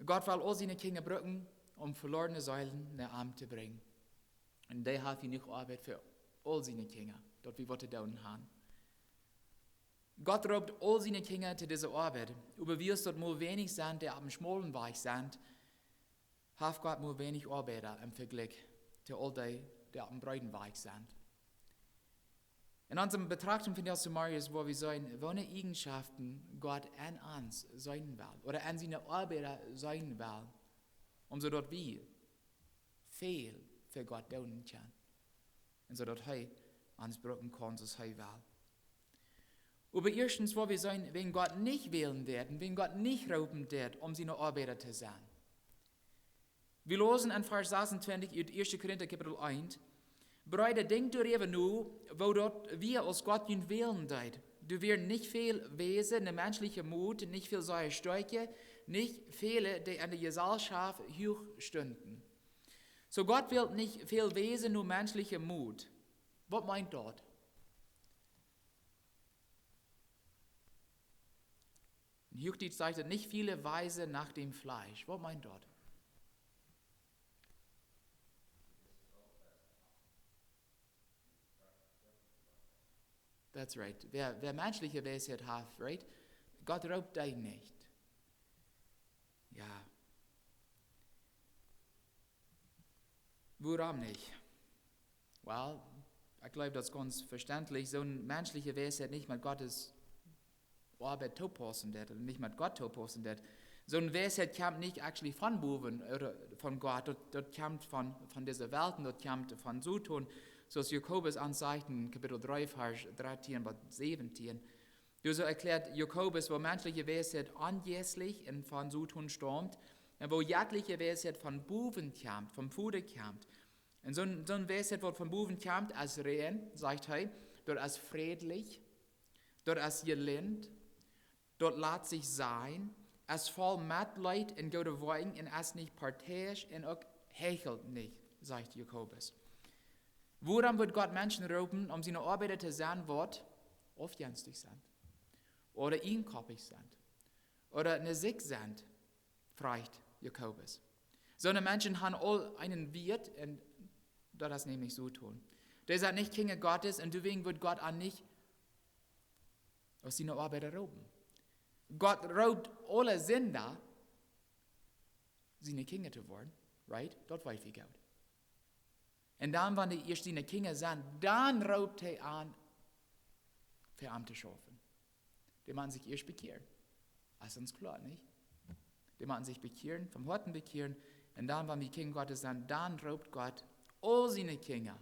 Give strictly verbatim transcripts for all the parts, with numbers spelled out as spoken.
Gott well aul siene Kjinja brucken, om veloarne Seelen no am to brinjen. Un hee haft jenuach Oabeit fa aul siene Kjinja, daut wie waut to doonen haben. Gott roopt aul siene Kjinja to dise Oabeit. Oba wiels daut mau weinich sent, dee opp eenen schmaulen Wajch sent, haft Gott mau weinich Oabeida em Vejlikj to aul dee, dee opp eenen breeden Wajch sent. En onse Betrachtunk von dise Morjes, woo wie seenen, woone Eajenschoften Gott aun ons seenen well, ooda aun siene Oabeida seenen well, om soo daut wie väl fa Gott doonen kjennen. Un soo daut hee ons brucken kaun, soo aus hee well. Oba ieeschtens, woo wie seenen, wäajen Gott nich wälen deed, wäajen Gott nich roopen deed, om siene Oabeida to sennen. Wie läsen en Varsch sasuntwintich ut Ieeschte Korinta Kapitel eent: Breeda, denkjt doaräwa no, woo daut wia, aus Gott junt wälen deed. Doa wieren nich väl Wäsen no menschlichem Mot, nich väl sea stoakje, nich väle, dee enne Jeselschoft huach stunden. Soo Gott wält nich väl Wäsen no menschlichem Mot. Waut meent daut? En Huachdietsch sajcht et: nich väle Weise no däm Fleesch. Waut meent daut? That's right. Wäa, wäa menschliche Weisheit haft, right? Gott roopt dee nich. Jo. Wuarom nich? Well, ekj jleew, daut es gaunz veständlich. Soone menschliche Weisheit nich met Gott siene Oabeit toopaussen deed, ooda nich met Gott toopaussen deed. Soone Weisheit kjemt nich actually von bowen ooda von Gott. Daut, daut kjemt von, von dise Welt un daut kjemt von Soton, soo aus Jakobus ons sajcht en Kapitel dree, Varsch dartieen bat säwentieen. Doa soo erkjläat Jakobus, woo menschliche Weisheit onjeistlich un von Soton staumt, un woo jettliche Weisheit von bowen kjemt, vom Voda kjemt. Un soon, soon Weisheit, waut von bowen kjemt, es rein, sajcht hee, daut es frädlich, daut es jelint, daut lat sikj seenen, es voll Metleet un goode Woakjen un es nich parteiisch un uk heichelt nich, sajcht Jakobus. Wuarom wudd Gott Menschen roopen, om siene Oabeida to sennen, waut aufjenstich sent, ooda eenkoppich sent, ooda ne Sikj sent, froagt Jakobus. Soone Menschen haben aul eenen Wieet, un daut es nämlich Soton. Dee sent nich Kjinja Gottes, un doawäajen wudd Gott an nich aus siene Oabeida roopen. Gott roopt aule Sinda, siene Kjinja to woaren, right? Daut weet wie goot. Un dan, wan dee ieescht siene Kjinja sent, dan roopt hee an, fa am to schaufen. Dee motten sikj ieescht bekjieren. Es ons kloa, nich? Dee motten sikj bekjieren, vom Hoaten bekjieren. Un dan, wan dee Kjinja Gottes sent, dan roopt Gott aul siene Kjinja,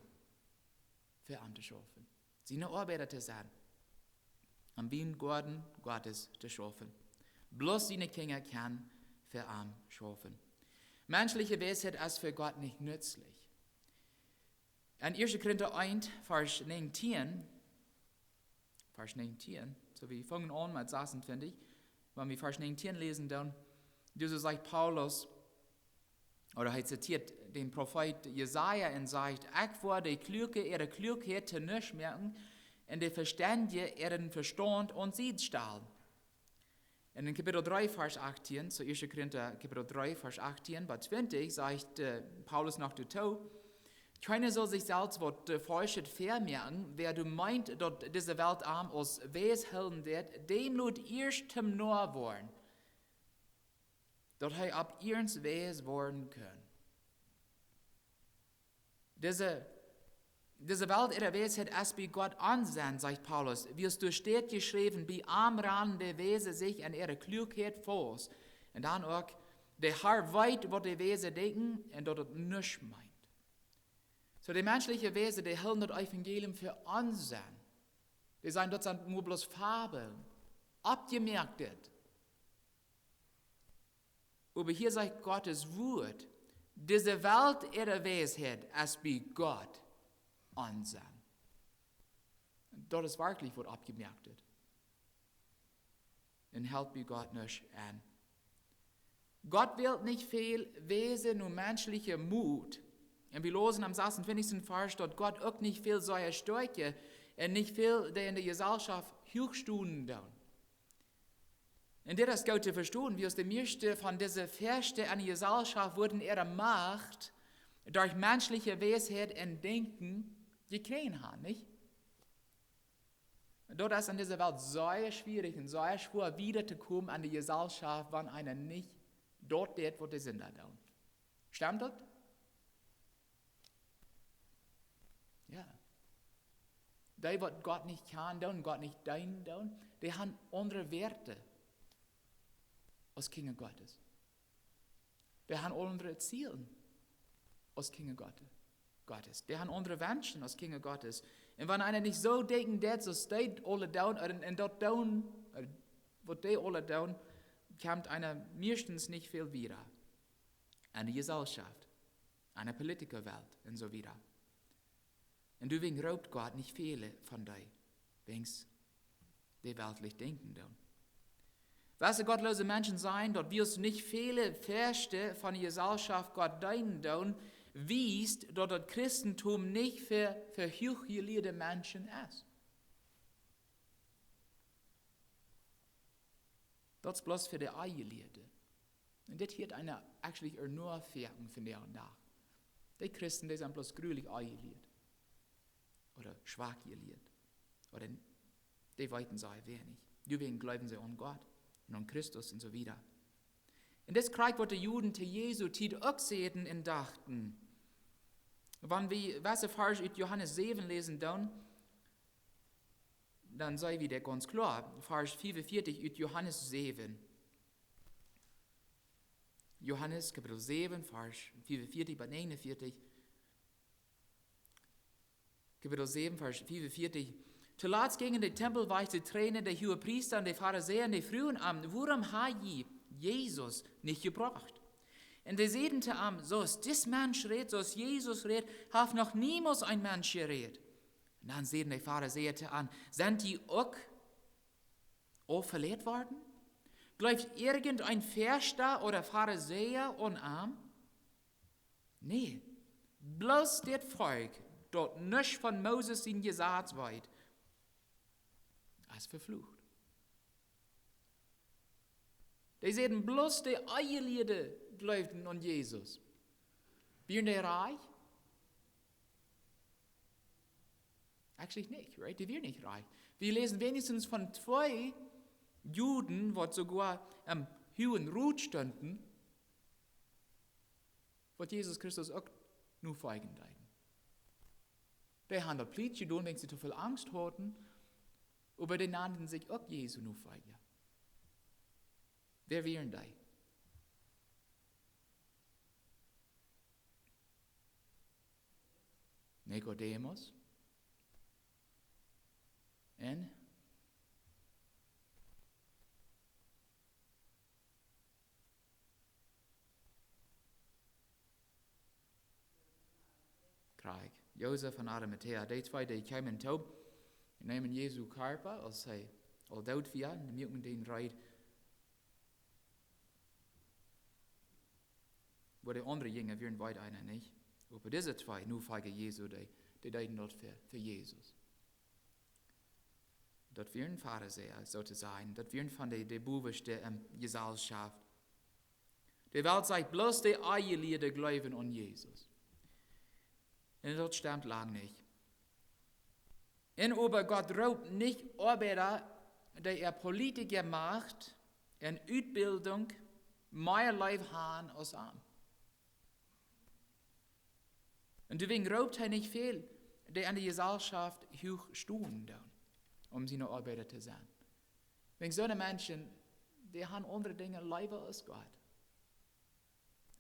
fa am to schaufen. Siene Oabeida to sennen. Aum Wiengoaden Gottes to schaufen. Bloos siene Kjinja kjennen fa am schaufen. Menschliche Weisheit es fa Gott nich nutzlich. En Ieeschte Korinta eent, Varsch näajentieen, Varsch näajentieen, soo wie fungen aun met sasuntwintich, wan wie Varsch näajentieen läsen, dan, doa soo sajcht Paulus, ooda hee zitieet dän Profeet Jesaja un sajcht: Ekj woa de Kluake äare Kluakheit to nuscht moaken un de Vestendje äaren Vestaunt aun Sied stalen. Un en Kapitel dree, Varsch achtieen, soo Ieeschte Korinta Kapitel dree, Varsch achtieen bat twintich, sajcht, äh, Paulus noch doatoo: Kjeena saul sikj selfst waut, äh, Faulschet väamoaken. Wäa doa meent, daut dise Welt am aus weis hoolen deit, däm lot ieescht toom Noa woaren, daut hee opp iernst weis woaren kunn. Dise, dise Welt äare Weisheit es bie Gott Onsinn, sajcht Paulus, wiels doa steit jeschräwen: Bie am ranen de Weise sikj en äare Kluakheit faust. Un dan uk: De Har weet, waut de Weise denkjen, un daut et nuscht meent. Soo, de menschliche Weise, dee hoolen daut Evangelium fa Onsinn. Dee sajen, daut sent mau bloos Fabeln, oppjemoakt dit. Oba hia sajcht Gottes Wuat: Dise Welt äare Weisheit es bie Gott Onsinn. Daut es werkjlich waut oppjemoakt dit. Un helt bie Gott nuscht aun. Gott wält nich väl Weise no menschlichem Mot. Un wie läsen aum sasuntwintichsten Varsch, daut Gott uk nich väl sea stoakje un nich väl, dee enne Jeselschoft huach stonen doonen. Un dit es goot to vestonen, wiels de mieeschte von dise Väaste enne Jeselschoft wudden äare Macht derch menschliche Weisheit un Denkjen jekjräajen haben, nich? Daut es en dise Welt sea schwierich un sea schwoa wieda to komen enne Jeselschoft, wan eena nich daut deit, waut de Sinda doonen. Stemt daut? Jo. Dee, waut Gott nich kjanen doonen, Gott nich deenen doonen, dee haben aundre Wieed aus Kjinja Gottes. Dee haben aundre Ziele aus Kjinja Gottes. Gottes. Dee haben aundre Wenschen aus Kjinja Gottes. Un wan eena nich soo denkjen deit, soo aus dee aule doonen, un, un daut doonen, äh, waut dee aule doonen, kjemt eena meistens nich väl wieda. Enne Jeselschoft, enne Politikerwelt un soo wieda. Un doawäajen roopt Gott nich väle von dee, wäajen dee weltlich denkjen doonen. Wese gottloose Menschen sajen, daut wiels nich väle Väaste von de Jeselschoft Gott deenen doonen, wiest, daut daut Christentum nich fa, fa huachjelieede Menschen es. Daut es bloos fa de Onjelieede. Un dit hieet eena actually ea noch foaken vondoag dän Dach. Dee Christen, dee sent bloos grulich onjelieet. Ooda schwak jelieet. Ooda dee weeten sea weinich. Doawäajen jleewen see aun Gott un aun Christus un soo wieda. Un dit krakjt waut de Juden to Jesu Tiet uk säden un dochten. Wan wie wese Varsch ut Johanes säwen läsen doonen, dan seenen wie daut gaunz kloa. Varsch fiefunvieetich ut Johanes säwen. Johanes Kapitel säwen, Varsch fiefunvieetich bat näajenunvieetich. Kapitel säwen, Varsch fiefunvieetich. Toolatst jinjen de Tempelwajchta, de Schriftjelieede, de Huagepriesta un de Farisäa, dee fruagen am: Wuarom hab jie Jesus nich jebrocht? Un dee säden to am: Soo aus dis Mensch rät, soo aus Jesus rät, haft noch niemols een Mensch jerät. Un dan säden de Farisäa to am: Sent jie uk aul veleit worden? Jleeft irjent een Väaschta ooda Farisäa aun am? Nä, bloos dit Volkj, daut nuscht von Moses sien Jesaz weet, es veflucht. Dee säden, bloos de Onjelieede jleewden aun Jesus. Wieren dee rajcht? Actually nich, right? Dee wieren nich rajcht. Wie läsen weens von twee Juden, waut soogoa em Huagen Rot stunden, waut Jesus Christus uk nofoljen deeden. Dee haben daut plietsch jedonen, wiels see too väl Angst hauden, oba dee nanden sikj uk Jesu Nofolja. Wäa wieren dee? Nikodemus un Krakjt. Josef von Arimatäa, dee twee, dee kjeemen toop, neemen Jesu Kjarpa, aus hee aul doot wia, un muaken dän reed, woo de aundre Jinja wieren, weet eena nich. Oba dise twee Nofolja Jesu, dee, dee deeden daut fa, fa Jesus. Daut wieren Farisäa, soo to sajen. Daut wieren von de, de bowaschte, ähm, Jeselschoft. De Welt sajcht, bloos de Onjelieede jleewen aun Jesus. Un daut stemt lang nich. Un oba Gott roopt nich Oabeida, dee äa politische Macht un Utbildunk mea leef haben aus am. Un doawäajen roopt hee nich väl, dee enne Jeselschoft huach stonen doonen, om siene Oabeida to sennen. Wäajen soone Menschen, dee haben aundre Dinja leewa aus Gott.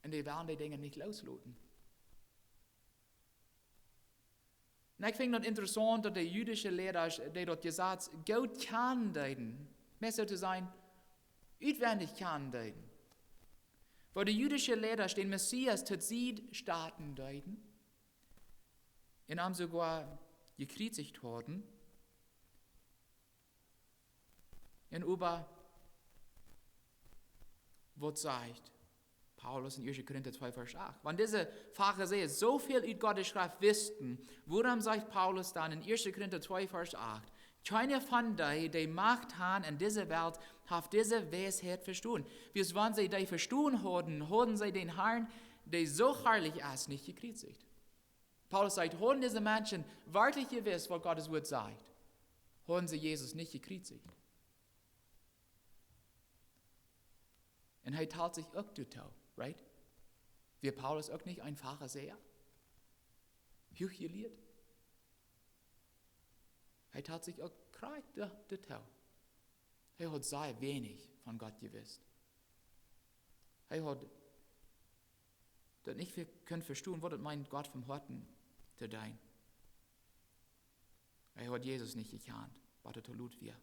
Un dee wellen dee Dinja nich loosloten. Un ekj finj daut interessaunt, daut de jüdische Leida, dee daut Jesaz goot kjanen deeden, mea soo to sajen, utwendich kjanen deeden, woo de jüdische Leida dän Messias to Sied stoten deeden un am soogoa jekjriezicht hauden. Un oba, waut sajcht Paulus en Ieeschte Korinta twee, Varsch acht? Wan dise Farisäa soo väl ut Gott siene Schreft wisten, wuarom sajcht Paulus dan en Ieeschte Korinta twee, Varsch acht: Kjeena von dee, dee Macht han en dise Welt, haft dise Weisheit vestonen. Wiels wan see dee vestonen hauden, hauden see dän Harn, dee soo harlich es, nich jekjriezicht. Paulus sajcht, hauden dise Menschen werkjlich jewist, waut Gott sien Wort sajcht, hauden see Jesus nich jekjriezicht. Un hee talt sikj uk doatoo, right? Wia Paulus uk nich een Farisäa? Huachjelieet? Hee talt sikj uk krakjt doa-, doatoo. Hee haud sea weinich von Gott jewist. Hee haud daut nich ve-, kunt vestonen, waut daut meent, Gott von Hoaten to deenen. Hee haud Jesus nich jekjant, waut daut to lot wia.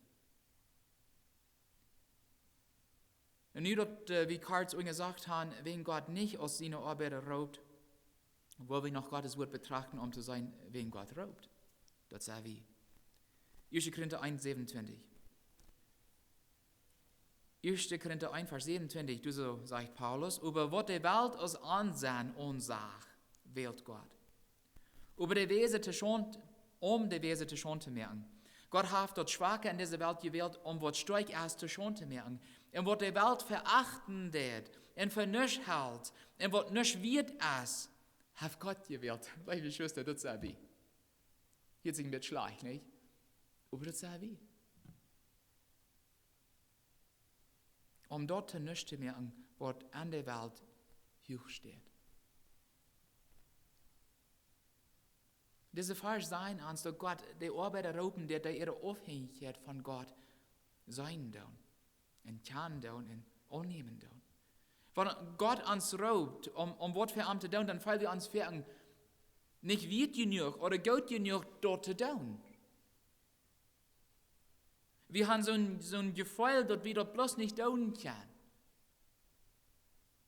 Un nu daut, äh, wie kort aunjesajcht han, wäm Gott nich aus siene Oabeida roopt, woa wie noch Gott sien Wort betrachten, om to seenen, wäm Gott roopt. Daut sent wie. Ieeschte Korinta eent, säwenuntwintich. Ieeschte Korinta eent, Varsch säwenuntwintich, doa soo sajcht Paulus, äwa waut de Welt aus Onsenn aunsach, wält Gott, äwa de Weise to Schaund, om de Weise to Schaund to moaken. Gott haft daut Schwake en dise Welt jewält, om waut stoakj es to Schaund to moaken. Un waut de Welt veachten deit un fa nuscht helt un waut nuscht wieet es, haft Gott jewält. Leewe Jeschwista, daut sent wie. Hieet sikj een bät schlajcht, nich? Oba daut sent wie. Om daut to nuscht to moaken, waut en de Welt huach steit. Dise Varsch sajen ons, daut Gott de Oabeida roopen deit, dee äare Aufhenjichkjeit von Gott seenen doonen un kjanen doonen un aunnämen doonen. Wan Gott ons roopt, om, om waut fa am to doonen, dan feelen wie ons veleicht nich wiet jenuach ooda goot jenuach, daut to doonen. Wie han soon, soon Jefeel, daut wie daut bloos nich doonen kjennen.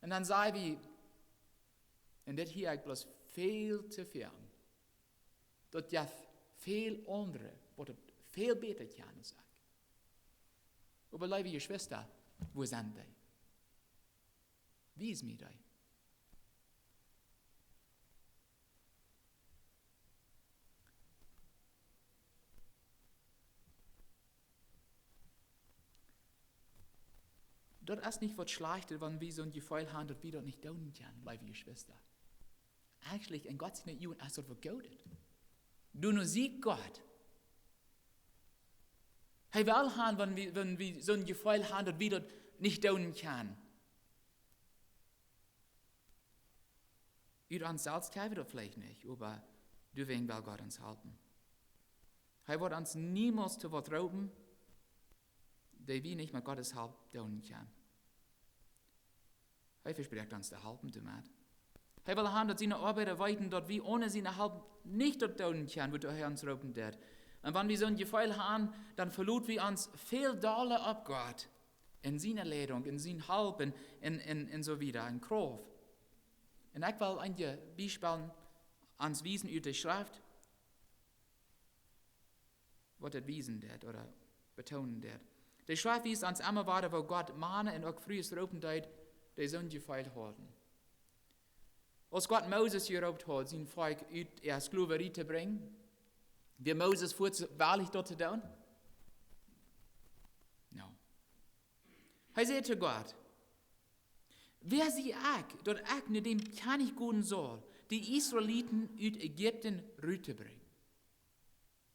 Un dan saj wie, un dit hia ekj bloos väl to väl. Daut jeft väl aundre, waut daut väl bäta kjennen aus ekj. Oba leewe Jeschwista, wua sent dee? Wies mie dee. Daut es nich waut Schlajchtet, wan wie soon Jefeel han, daut wie daut nich doonen kjennen, leewe Jeschwista. Actually, en Gott siene Uagen es daut waut Goodet. Doano sieekjt Gott. Hee well han, wan wie, wan wie soon Jefeel han, daut wie daut nich doonen kjennen. Ut ons selfst kjenn wie daut veleicht nich, oba doawäajen well Gott ons halpen. Hee woat ons niemols to waut roopen, daut wie nich met Gott siene Help doonen kjennen. Hee vesprakjt ons to halpen doamet. Hee well han, daut siene Oabeida weeten, daut wie one siene Help nich daut doonen kjennen, waut hee ons roopen deit. Un wan wie soon Jefeel han, dan veloten wie ons väl dolla opp Gott, en siene Leidunk, en siene Help un, un, un, un soo wieda, en Krauft. Un ekj well eenje Biespels ons wiesen ut de Schreft, waut daut wiesen deit ooda betoonen deit. De Schreft wiest ons emma wada, woo Gott Mana un uk Frues roopen deed, dee soon Jefeel hauden. Aus Gott Moses jeroopt haud, sien Volkj ut äare Sklowerie to brinjen, wia Moses fuaz wellich daut to doonen? No. Hee säd to Gott: Wäa sie ekj, daut ekj no däm Kjennich gonen saul, de Israeliten ut Ägipten rut to brinjen?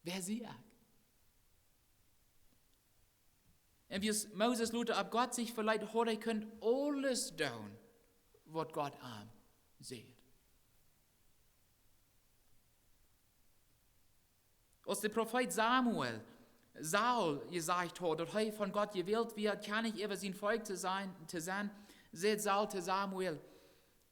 Wäa sie ekj? Un wiels Moses lota opp Gott sikj veleet, haud hee kunt aules doonen, waut Gott am säd. Aus de Profeet Samuel, Saul jesajcht haud, daut hee von Gott jewält wia, Kjennich äwa sien Volkj to sennen, to sennen, säd Saul to Samuel: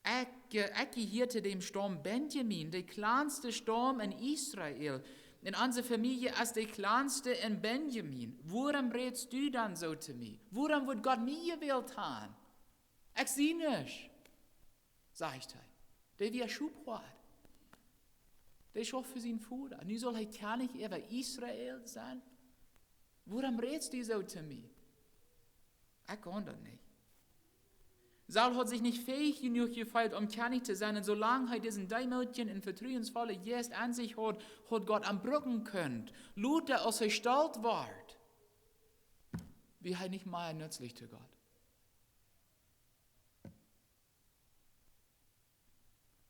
Ekj, ekj jehia to däm Staum Benjamin, de kjlanste Staum en Israel. Un onse Famielje es de kjlanste en Benjamin. Wuarom rätst du dan soo to mie? Wuarom wudd Gott mie jewält han? Ekj sie nuscht, sajcht hee. Dee wia Schophoad. Dee schauft fa sien Voda. Nu saul hee Kjennich äwa Israel sennen. Wuarom rätst du soo to mie? Ekj kaun daut nich. Saul haud sikj nich fäich jenuach jefeelt, om Kjennich to sennen, un soo lang hee disen deemootjen un vetruensvollen Jeist aun sikj haud, haud Gott am brucken kunt. Lota, aus hee stolt wort, wia hee nich mea nutzlich to Gott.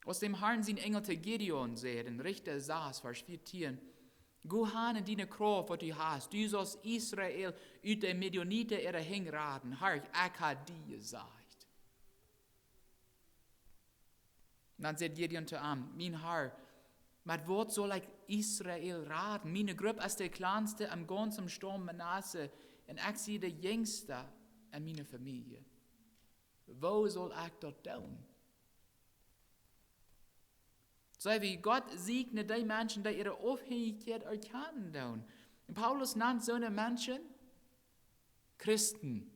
Aus däm Harn sien Enjel to Gideon säd, en Rechta sas, Varsch vieetieen: "Go han en diene Krauft, waut du hast, du saust Israel ut de Midianita äare Henj raden. Horch, ekj ha die jesajcht." Dan säd Gideon to am: "Mien Har, met waut saul ekj Israel raden? Miene Grupp es de kjlanste em gaunzen Staum Manasse, un ekj sie de jinjsta en miene Famielje. Woo saul ekj daut doonen?" See, woo Gott sieekjt no dee Menschen, dee äare Aufhenjichkjeit erkjanen doonen. Un Paulus nant soone Menschen Christen,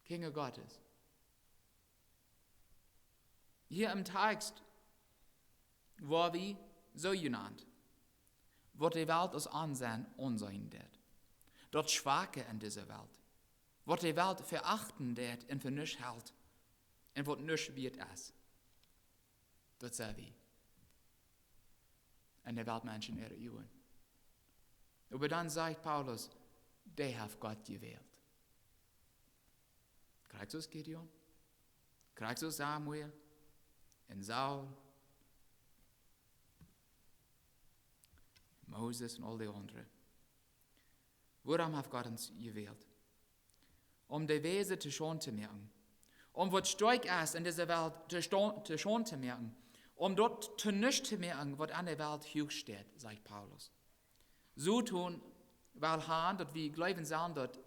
Kjinja Gottes. Hia em Tekst woa wie soo jenant, waut de Welt aus Onsenn aunseenen deit. Daut Schwake en dise Welt. Waut de Welt veachten deit un fa nuscht helt. Un waut nuscht wieet es. Daut sent wie en de Weltmenschen äare Uagen. Oba dan sajcht Paulus, dee haft Gott jewält. Krakjt soo aus Gideon, krakjt soo aus Samuel un Saul, Moses un aul dee aundre. Wuarom haft Gott ons jewält? Om de Wäse to Schaund to moaken. Om waut stoakj es en dise Welt to Schaund, to Schaund to moaken. Om daut to nuscht to moaken, waut en de Welt huach steit, sajcht Paulus. Soton well han, daut wie jleewen sellen, daut,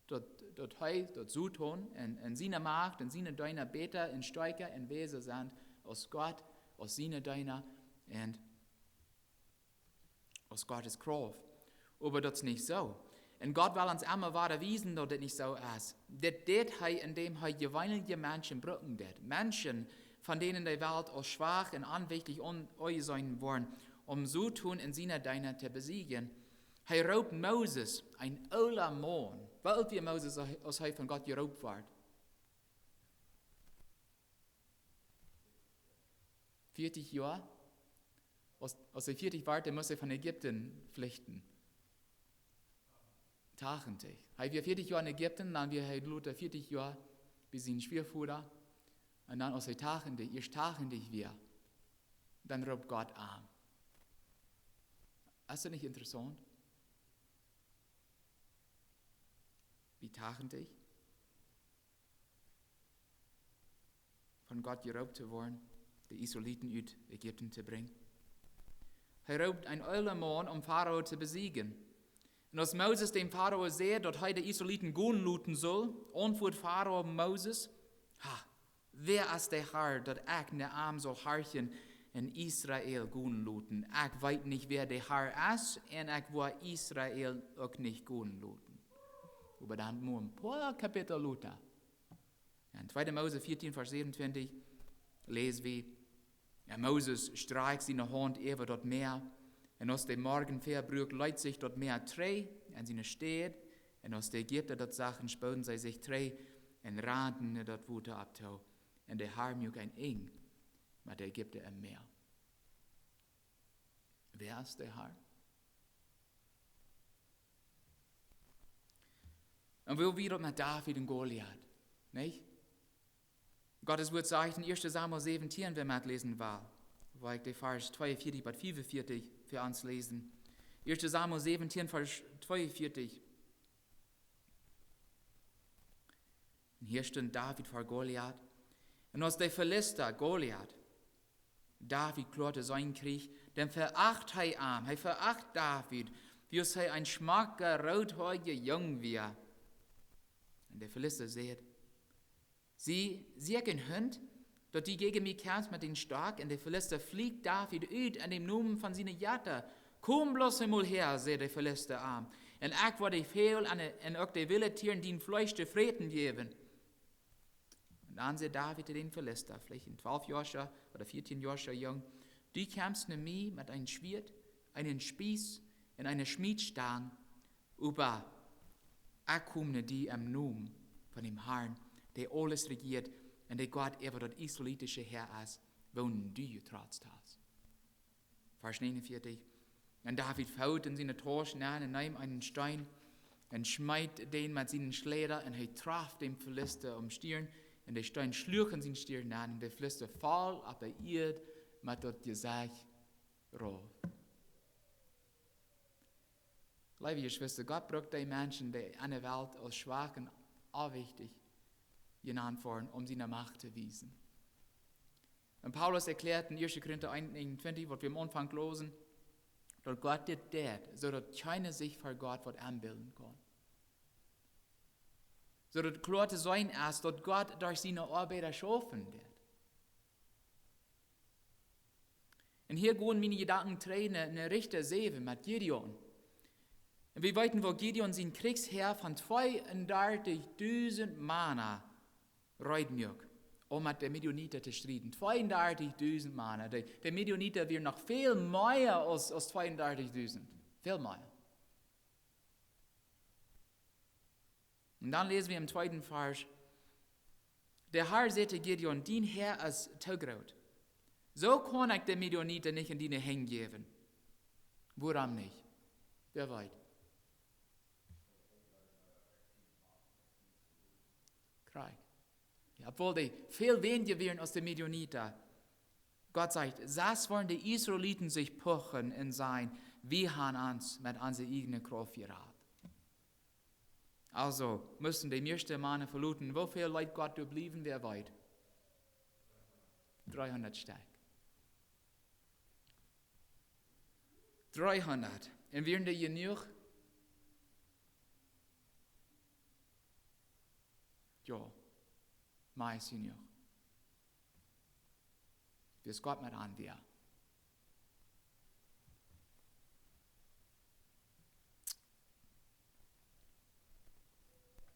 daut, daut hee, daut Soton un, un siene Macht un siene Deena bäta un stoakja un wäsa sent aus Gott, aus siene Deena un aus Gott siene Krauft. Oba daut es nich soo. Un Gott well ons emma wada wiesen, daut dit nich soo es. Dit deit hee, endäm hee jeweenelje Menschen brucken deit. Menschen, von dänen de Welt aus schwak un onwichtich aun-, aunjeseenen woaren, om Soton un siene Deena to besieejen. Hee roopt Moses, een oola Maun. Woo oolt wia Moses, aus hee von Gott jeroopt wort? Vieetich Joa? Aus, aus hee vieetich wort, dan must hee von Ägipten flichten. Tachentich. Hee wia vieetich Joa en Ägipten, dan wia hee lota vieetich Joa bie sien Schwiavoda. Un dan, aus hee tachentich, ieescht tachentich wia, dan roopt Gott am. Es daut nich interessaunt? Bie tachentich von Gott jeroopt to woaren, de Israeliten ut Ägipten to brinjen. Hee roopt een oola Maun, om Farao to besieejen. Un aus Moses däm Farao säd, daut hee de Israeliten gonen loten sull, auntwuat Farao Moses: "Ha, wäa es de Har, daut ekj no am saul horchen un Israel gonen loten? Ekj weet nich, wäa de Har es, un ekj woa Israel uk nich gonen loten." Oba dan mau een poa Kapitel lota, en tweede Mose vieetieen, Varsch säwenuntwintich, läs wie: "Un Moses strakjt siene Haunt äwa daut Mäa, un aus de Morjen väabruak, leet sikj daut Mäa trigj en siene Städ, un aus de Ägipta daut sagen, spooden see sikj trigj un randen no daut Wota opp too. Un de Har muak een Enj met de Ägipta em Mäa." Wäa es de Har? Un woo wia daut met David un Goliat? Nich? Gott sien Wort sajcht en ieeschte Samuel säwentieen, wäa metläsen well, woa ekj de Varsch tweeunvieetich bat fiefunvieetich fa ons läsen. Ieeschte Samuel säwentieen, Varsch tweeunvieetich. Un hia stunt David ver Goliat. Un aus de Filista Goliat David kloa to seenen kjrieech, dan veacht hee am. Hee veacht David, wiels hee een schmocka, roothoaja Jung wia. Un de Filista säd: "Sie, sie ekj een Hunt, daut du jäajen mie kjemst met dän Stock?" Un de Filista fluakt David ut en dän Nomen von siene Jetta. "Komm bloos emol häa," säd de Filista to am, "un ekj woa de Väajel un, un uk de wille Tieren dien Fleesch to fräten jäwen." Un dan säd David to dän Filista, veleicht een twalf Joa oola ooda vieetieen Joa oola Jung: "Du kjemst no mie met een Schwieet, eenen Spieß un eene Schmiedstang, oba ekj kom no die em Nomen von däm Harn, dee aules rejieet un dee Gott äwa daut israelitische Häa es, woon du jetrotzt hast. Varsch negenunvieetich. Un David foot en siene Tausch nenn un neem eenen Steen un schmeet dän met sienen Schläda un hee traf dän Filista aum Stiern un de Steen schluach en sien Stiern nenn un de Filista foll opp de Ieed met daut Jesecht rauf. Leewe Jeschwista, Gott brukt dee Menschen, dee aun de Welt aus schwak un onwichtich jenant woaren, om siene Macht to wiesen. Un Paulus erkjläat en ieeschte Korinta eent negenunvieetich, waut wie aum Aunfank läsen, daut Gott dit deit, soo daut kjeena sikj ver Gott waut enbillen kaun. Soo daut kloa to seenen es, daut Gott derch siene Oabeida schaufen deit. Un hia gonen miene Jedanken trigj no, no Richter säwen met Gideon. Un wie weeten, woo Gideon sien Kjrichshäa von tweeundartichdusent Mana reed muak, om met de Midianita to strieden. Tweeundartichdusent Mana. De, de Midianita wieren noch väl mea aus, aus tweeundartichdusent. Väl mea. Un dan läsen wie em tweeden Varsch: De Herr säd to Gideon: Dien Häa es too groot. Soo kaun ekj de Midianita nich en diene Henj jäwen. Wuarom nich? Wäa weet? Krakjt. Jo, obwohl dee väl weinja wieren aus de Midianita. Gott sajcht, sest woaren de Israeliten sikj puchen un sajen: Wie haben ons met onse ieejne Krauft jerat. Aulsoo musten de mieeschte Mana veloten. Woo väl leet Gott doa bliewen, wäa weet? Dreehundat Stekj. Dreehundat. Un wieren dee jenuach? Jo, meist jenuach. Wiels Gott met an wia.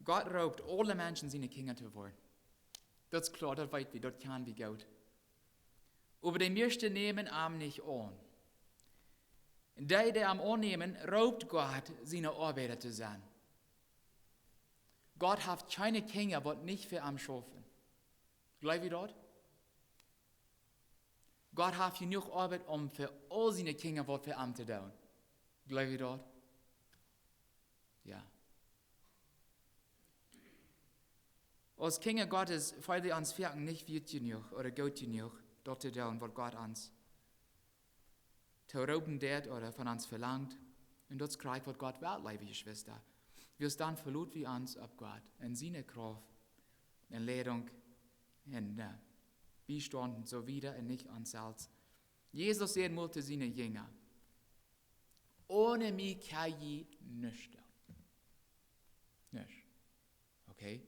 Gott roopt aule Menschen, siene Kjinja to woaren. Daut es kloa, daut weet wie, daut kjanen wie goot. Oba de mieeschte nämen am nich aun. Un dee, dee am aunnämen, roopt Gott, siene Oabeida to sennen. Gott haft kjeene Kjinja, waut nich fa am schaufen. Jleew jie daut? Gott haft jenuach Oabeit, om fa aul siene Kjinja waut fa am to doonen. Jleew jie daut? Jo. Aus Kjinja Gottes feelen wie ons foaken nich wieet jenuach ooda goot jenuach, daut to doonen, waut Gott ons to roopen deit ooda von ons velangt. Un daut es krakjt, waut Gott well, leewe Jeschwista. Wiels dan veloten wie ons opp Gott un siene Krauft un Leidunk un, äh, Biestaunt un soo wieda un nich ons selfst. Jesus säd mol to siene Jinja: Onen mie kjenn jie nuscht doonen. Nuscht. Okay?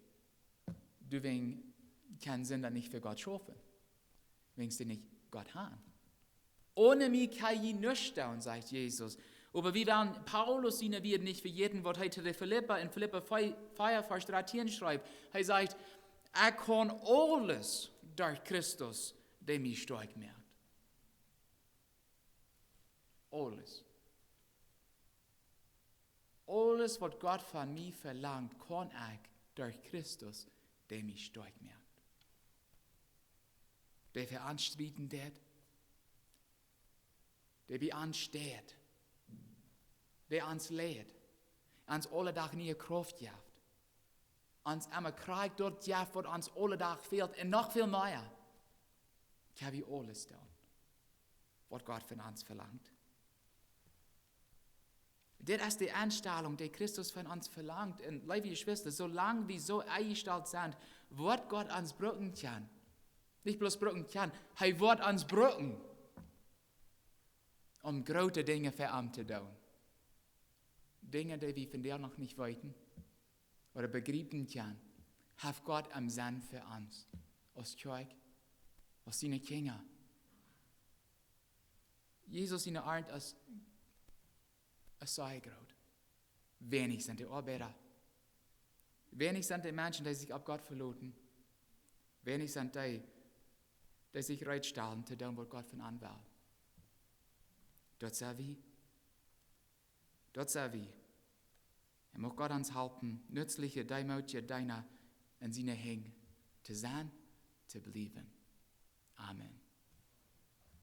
Doawäajen kjennen Sinda nich fa Gott schaufen. Wäajen see nich Gott haben. Onen mie kjenn jie nuscht doonen, sajcht Jesus. Oba wie wellen Paulus siene Wieed nich vejäten, waut hee to de Filippa en Filippa vea, Varsch dartieen schrift. Hee sajcht: Ekj kaun aules derch Christus, dee mie stoakj moakt. Aules. Aules, waut Gott von mie velangt, kaun ekj derch Christus, dee mie stoakj moakt. Dee fa ons strieden deit, dee bie ons steit, dee ons leit, ons aule Dach niee Krauft jeft, ons emma krakjt daut jeft, waut ons aule Dach fält, un noch väl mea. Kjenn wie aules doonen, waut Gott von ons velangt. Dit es de Enstalunk, dee Christus von ons velangt. Un leewe Jeschwista, soo lang wie soo enjestalt sent, woat Gott ons brucken kjennen. Nich bloos brucken kjennen, hee woat ons brucken, om groote Dinja fa am to doonen. Dinja, dee wie vondoag noch nich weeten ooda bejriepen kjennen, haft Gott em Senn fa ons, aus Kjoakj, aus siene Kjinja. Jesus siene Arnt es, es sea groot. Weinich sent de Oabeida. Weinich sent de Menschen, dee sikj opp Gott veloten. Weinich sent dee, dee sikj reed stalen to doonen, waut Gott von an well. Daut sent wie. Daut sent wie. Un mucht Gott ons halpen, nutzliche, deemootje Deena en siene Henj to sennen, to bliewen. Amen.